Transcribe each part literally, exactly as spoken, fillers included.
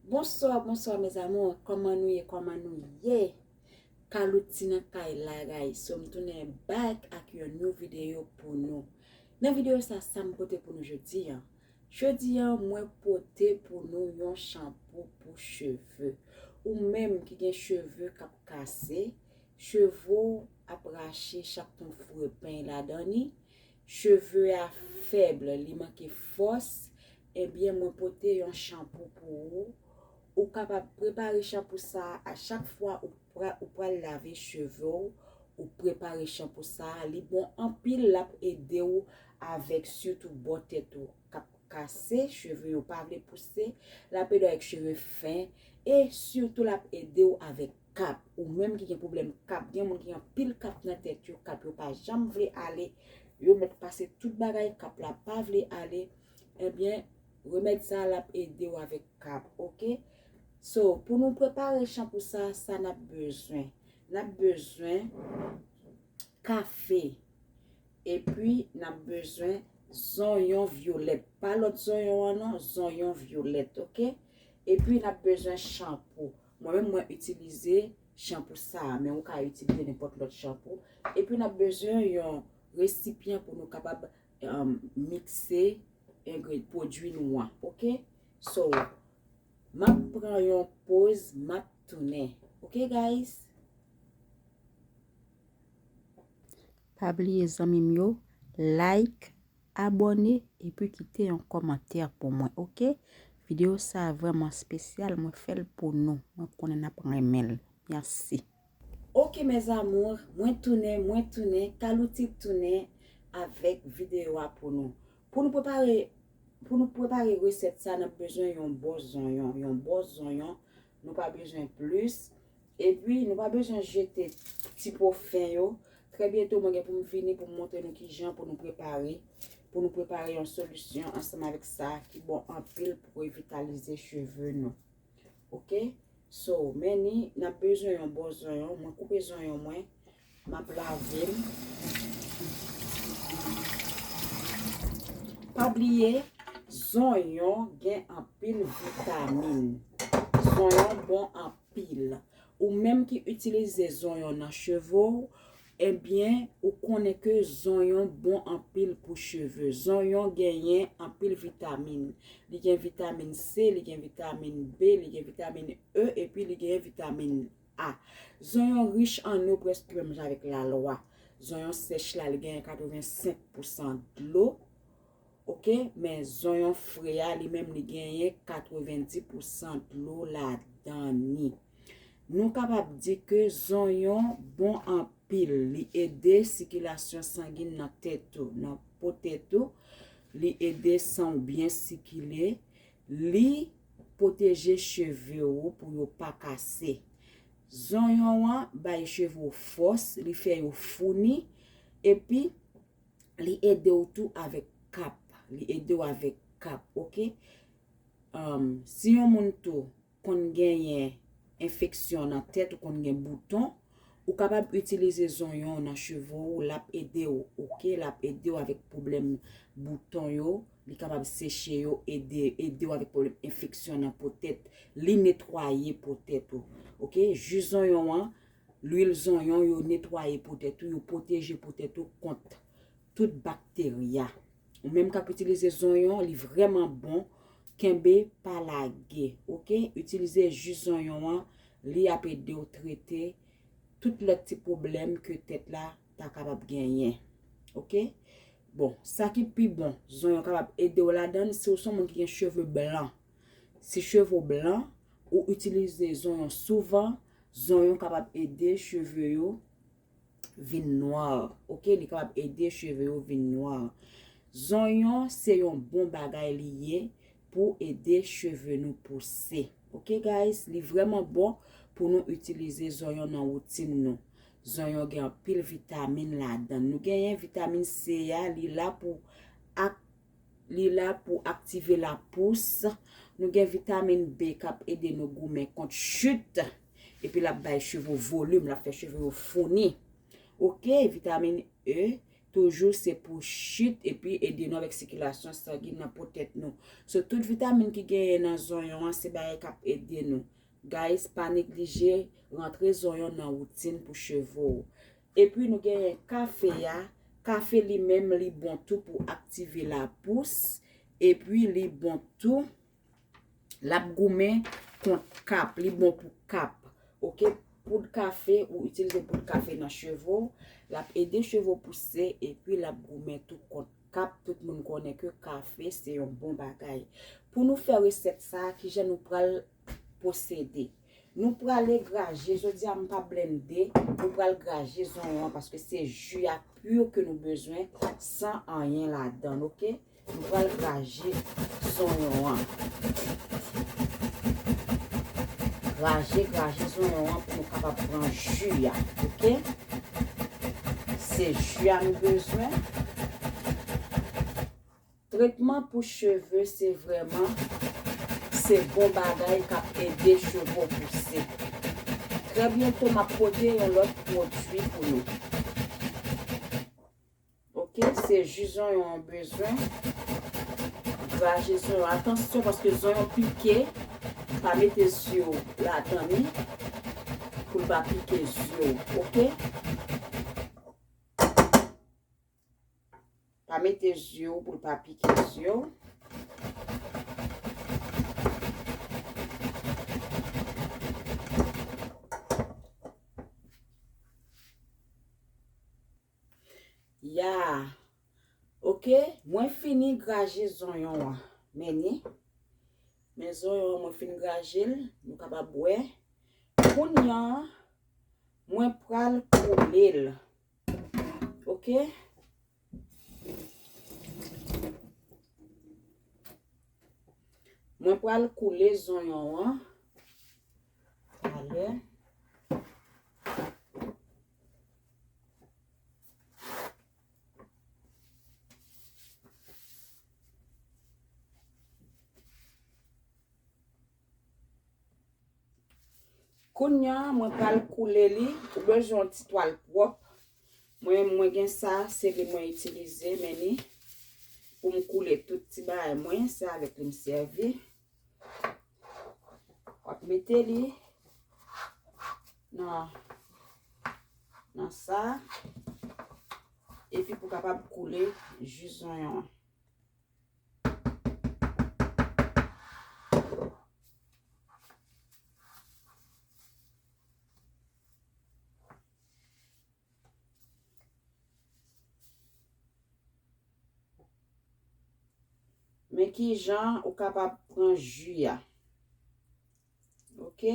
Bonsoir, bonsoir mes amours. Kòman nou ye? Kòman nou ye? Kalouti nan kay la, guys. So, m tounen back ak yon new video pou nou. Nan video sa, sa m pote pou nou jodi a? Jodi a, mwen pote pou nou yon shampoo pou cheve. Ou menm ki gen cheve k ap kase, cheve w ap rache chak tan w foure peny ladan li, cheve a fèb, li manke fòs, ebyen, mwen pote yon shampoo pou ou. Ou kapab prepare shampoo sa a, a chak fwa ou pra-, ou pral lave cheve w, ou prepare shampoo sa a. Li bon anpil, l ap ede w avèk sitou bò tèt ou k ap kase, cheve yo pa vle pouse, l ap ede w avèk cheve fen, e sitou l ap ede w avèk kap. Ou menm ki gen pwoblèm kap, gen moun ki gen anpil kap nan tèt yo, kap yo pa janm vle ale, yo mèt pase tout bagay, kap la pa vle ale, ebyen, remèd sa a l ap ede w avèk kap, oke? So, pou nou prepare shampoo sa, sa n ap bezwen? N ap bezwen kafe, epi n ap bezwen zonyon vyolèt. Pa lòt zonyon an non, zonyon vyolèt, oke? Epi n ap bezwen shampoo. Mwen menm, mwen itilize shampoo sa a, men ou ka itilize nenpòt lòt shampoo. Epi n ap bezwen yon resipyan pou nou kapab, um, mikse engre-, pwodui nou an, oke? So, m ap pran yon poz, m ap tounen. Oke, guys? Pa bliye, zanmi m yo, like, abòne, epi kite yon kòmantè pou mwen, oke? Videyo sa a vrèman espesyal, mwen fè l pou nou. Mwen konnen n ap renmen l. Mèsi. Oke, mes amours, mwen tounen, mwen tounen, Kalouti tounen avèk videyo a pou nou. Pou nou prepare, pou nou prepare resèt sa, n ap bezwen yon bon zonyon, yon bon zonyon. Nou pa bezwen plis. Epi, nou pa bezwen jete ti po fen yo. Trè byento, mwen gen pou m vini pou m montre nou kijan pou nou prepare, pou nou prepare yon solisyon ansanm avèk sa ki bon anpil pou revitalize cheve nou. Oke? So, men ni, n ap bezwen yon bon zonyon. Mwen koupe zonyon mwen. M ap lave l. Pa bliye, zonyon gen anpil vitamin. Zonyon bon anpil. Ou menm ki itilize zonyon nan cheve w, ebyen, ou konnen ke zonyon bon anpil pou cheve. Zonyon genyen anpil vitamin. Li gen vitamin C, li gen vitamin B, li gen vitamin E, epi li gen vitamin A. Zonyon rich an eau, prèske menm jan avèk lalwa. Zonyon sèch la, li genyen katrevensenk pousan dlo. Oke, men zonyon fre a, li menm, li genyen katrevendis pousan dlo ladan li. Nou kapab di ke zonyon bon anpil. Li ede sikilasyon sangin nan tèt ou, nan po tèt ou. Li ede san w byen sikile. Li pwoteje cheve ou pou yo pa kase. Zonyon an bay cheve w fòs, li fè yo founi, epi li ede w tou avèk kap. Li ede w avèk kap, oke? Um, si yon moun tou konn genyen enfeksyon nan tèt ou, konn gen bouton, ou kapab itilize zonyon nan cheve w, l ap ede w, oke? L ap ede w avèk pwoblèm bouton yo, li kapab seche yo, ede, ede w avèk pwoblèm enfeksyon nan po tèt, li netwaye po tèt ou, oke? Ji zonyon an, lwil zonyon yo netwaye po tèt ou, yo pwoteje po tèt ou kont tout bakterya. Ou menm k ap itilize zonyon, li vrèman bon. Kenbe, pa lage, oke? Itilize ji zonyon an, li ap ede w trete tout lòt ti pwoblèm ke tèt la ta kapab genyen, oke? Bon, sa ki pi bon, zonyon kapab ede w ladan l si w se yon moun ki gen cheve blan. Si cheve w blan, ou itilize zonyon souvan, zonyon kapab ede cheve yo vin nwa, oke? Li kapab ede cheve yo vin nwa. Zonyon se yon bon bagay li ye pou ede cheve nou pouse. Oke, guys, li vrèman bon pou nou itilize zonyon nan woutin nou. Zonyon gen anpil vitamin ladan l. Nou genyen vitamin C a, li la pou ak-, li la pou aktive lapous. Nou gen vitamin B k ap ede nou goumen kont chit. Epi l ap bay cheve w volim, l ap fè cheve yo founi. Oke, vitamin E, toujou se pou chit epi ede nou avèk sikilasyon sangi nan po tèt nou. So, tout vitamin ki genyen nan zonyon an, se bagay k ap ede nou. Guys, pa neglije rantre zonyon nan woutin pou cheve w. Epi nou genyen kafe a. Kafe li menm, li bon tou pou aktive lapous. Epi li bon tou, l ap goumen kont kap. Li bon pou kap. Oke? Poud kafe, ou itilize poud kafe nan cheve w. L ap ede cheve w pouse, epi l ap goumen tou kont kap. Tout moun konnen ke kafe se yon bon bagay. Pou nou fè resèt sa, kijan nou pral pwosede? Nou prale graje, jodi a m pa blende, nou pral graje zonyon an paske se ji a pi ke nou bezwen san anyen ladan l, oke? Nou pral graje zonyon an. Graje, graje zonyon an pou nou kapab pran ji a, oke? Se ji a nou bezwen. Tretman pou cheve, se vrèman, se bon bagay k ap ede cheve w pouse. Trè byento, m ap pote yon lòt pwodui pou nou. Oke, se ji zonyon an bezwen. Graje zonyon. Atansyon, paske zonyon pike. Pa mete zye w ladan li pou l pa pike zye w, oke? Pa mete zye w pou l pa pike zye w. Ya. Oke, mwen fini graje zonyon an. Men ni. Men zonyon an, mwen fin graje l. Nou kapab wè. Kounye a, mwen pral koule l. Oke? Mwen pral koule zonyon an. Talè. Kounye a, mwen pral koule li. Ou bezwen yon ti twal pwòp. Mwen, mwen gen sa, se li mwen itilize, men ni pou m koule tout ti bagay mwen, se avèk li m sèvi. W ap mete li nan, nan sa, epi pou kapab koule ji zonyon an. Men kijan ou kapab pran ji a. Oke?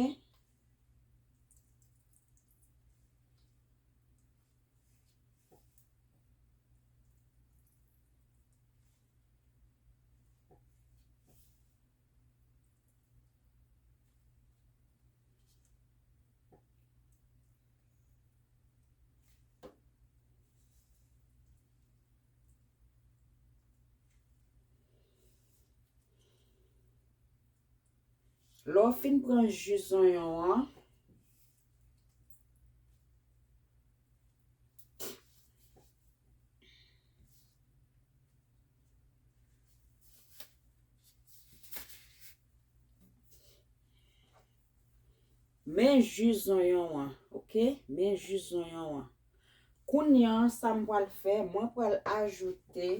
Lè w fin pran ji zonyon an, men ji zonyon an, oke? Men ji zonyon an. Kounye a, sa m pral fè, mwen pral ajoute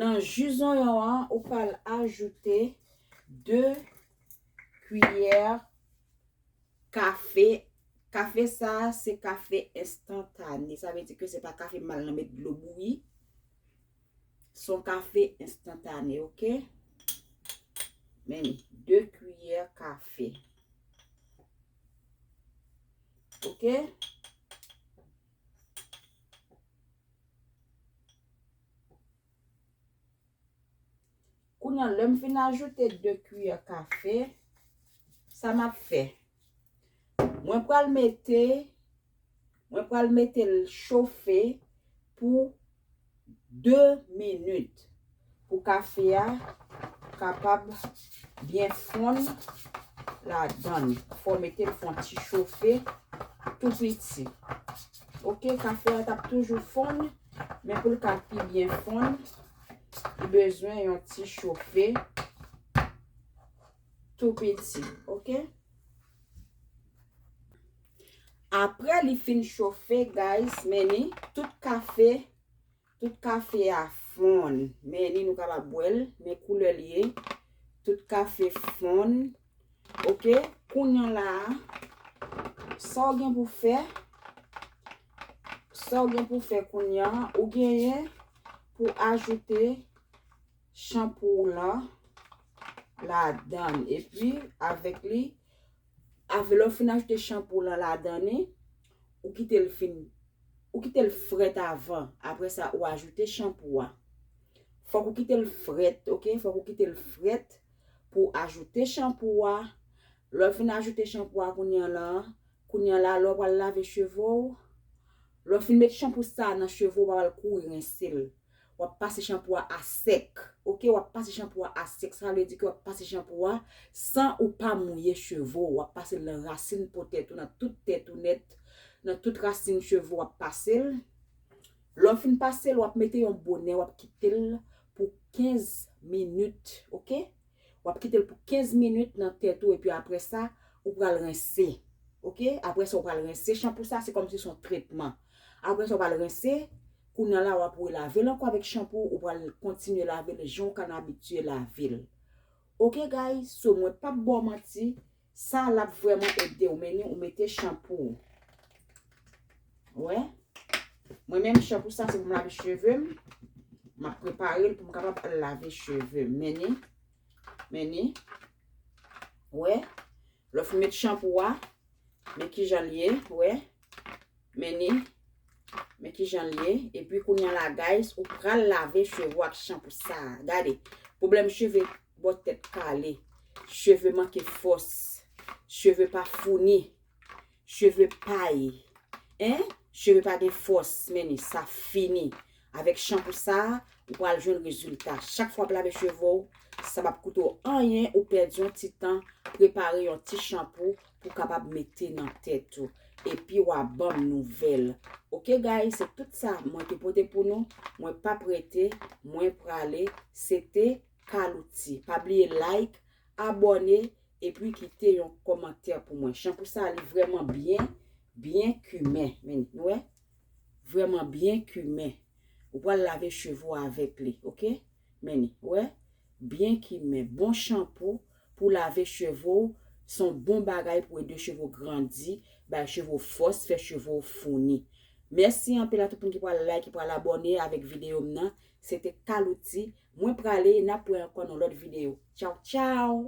Nan ji zonyon an, ou pral ajoute de kiyè kafe. Kafe sa a, se kafe enstantane. Sa vle di ke se pa kafe m al nan met dlo bouyi. Se yon kafe enstantane, oke? Men, de kiyè kafe. Oke? Kounye a, lè m fin ajoute de kiyè kafe, sa m ap fè? Mwen pral mete, mwen pral mete l chofe pou de minit. Pou kafe a kapab byen fonn ladan l. Fò w mete l fè yon ti chofe tou piti. Oke, kafe a t ap toujou fonn, men pou l ka pi byen fonn, li bezwen yon ti chofe tou piti. Oke? Apre li fin chofe, guys, men ni tout kafe, tout kafe a fonn. Men ni nou kapab bwè l, men koulè l ye. Tout kafe fonn. Oke, kounye a la, sa w gen pou fè, sa w gen pou fè kounye a, ou genyen pou ajoute chanpou w lan ladan l. Epi, avèk li, avè lè w fin ajoute chanpou w lan ladan li, ou kite l fin, ou kite l frèt avan. Apre sa, ou ajoute chanpou a. Fòk ou kite l frèt, oke? Fòk ou kite l frèt pou w ajoute chanpou a. Lè w fin ajoute chanpou a kounye a la, kounye a la, lè w pral lave cheve w, lè w fin met chanpou sa a nan cheve w, ou pa pral kouri rense l. W ap pase chanpou a asèk. Oke, w ap pase chanpou a asèk. Sa vle di ke w ap pase chanpou a san ou pa mouye cheve w. W ap pase l nan rasin po tèt ou, nan tout tèt ou nèt, nan tout rasin cheve w ap pase l. Lè w fin pase l, w ap mete yon bonè, w ap kite l pou kenz minit, oke? W ap kite l pou kenz minit nan tèt ou, epi apre sa, ou pral rense. Oke? Apre sa, ou pral rense. Chanpou sa, se kòmsi se yon tretman. Apre sa, ou pral rense. Kounye a la, w ap relave l ankò avèk chanpou, ou pral kontinye lave l jan w konn abitye lave l. Oke, guys? So, mwen p ap ba w manti, sa l ap vrèman ede w. Men ni, ou mete chanpou. Wè? Mwen menm, chanpou sa, se pou m lave cheve m. M ap prepare l pou m kapab al lave cheve m. Men ni, men ni. Wè? Lè w fin met chanpou a, men kijan l ye, wè? Men ni, men kijan l ye. Epi kounye a la, guys, ou pral lave cheve w ak chanpou sa a. Gade, pwoblèm cheve bò tèt kale, cheve manke fòs, cheve pa founi, cheve pay, en, cheve pa gen fòs, men ni, sa fini. Avèk chanpou sa a, ou pral jwenn rezilta. Chak fwa w ap lave cheve w, sa p ap koute w anyen, ou pèdi yon ti tan, prepare yon ti chanpou pou w kapab mete nan tèt ou. Epi w a ban m nouvèl. Oke, guys, se tout sa mwen te pote pou nou. Mwen p ap rete, mwen prale. Se te Kalouti. Pa bliye like, abòne, epi kite yon kòmantè pou mwen. Chanpou sa, li vrèman byen, byen kimen. Men, nou wè? Vrèman byen kimen. Ou pral lave cheve w avèk li, oke? Men ni, wè? Byen kimen. Bon chanpou pou lave cheve w. Se yon bon bagay pou ede cheve w grandi, bay cheve w fòs, fè cheve w founi. Mèsi anpil a tout moun ki pral like, ki pral abòne avèk videyo m nan. Se te Kalouti. Mwen prale, n ap wè ankò nan lòt videyo. Tchaw, tchaw!